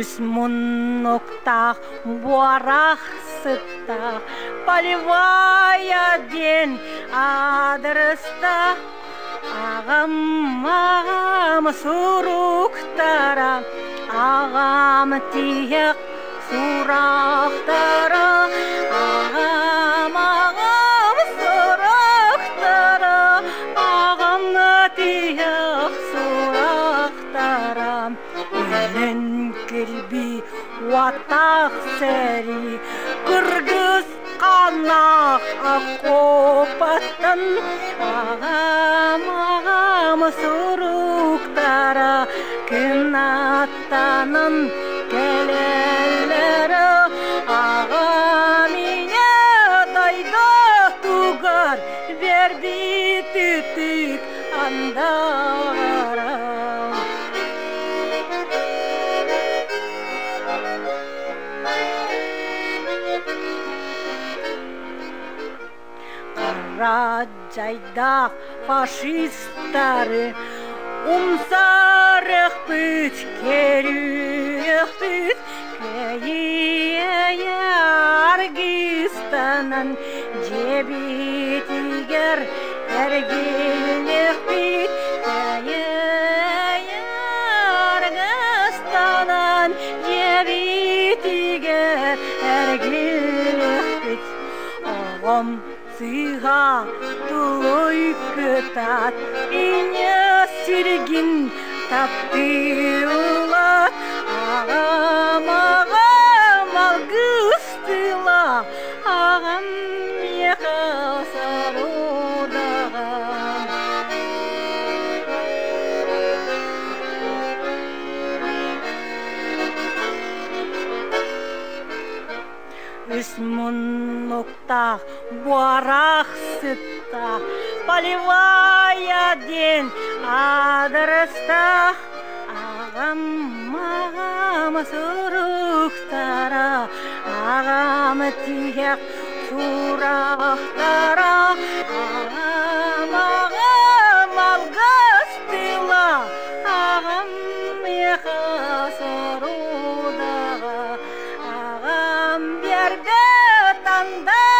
Үс муннуктаах буорах сыттаах Полевая диэн аадырыстаах Аҕам аҕам суруктара, аҕам тиһэх сурахтара, аҕам аҕам суруктара, аҕам тиһэх сурахтара. Өлөн кирбии уоттаах сэрии кыргыс хааннаах окуопаттан аҕам аҕам суруктара кынаттанан кэлэллэр аҕам ийэ дойдутугар биэрбит ытык андара. Хара дьайдаах фашистары умсарыахпыт, керүөхпүт, кыайыы аргыстанан дьиэбитигэр эргиллиэхпит, кыайыы аргыстанан дьиэбитигэр эргиллиэхпит. Оҕом сыыһа тулуй кытаат, ийэ сиргин таптыыллар, аҕам аҕам алгыс тыла, аҕам миэхэ сорудаҕа. Үс муннуктаах буорах сыттаах Полевая диэн аадырыстаах аҕам аҕам суруктара аҕам тиһэх сурахтара аҕам аҕам алгыс тыла аҕам миэхэ сорудаҕа аҕам биэрбит анда.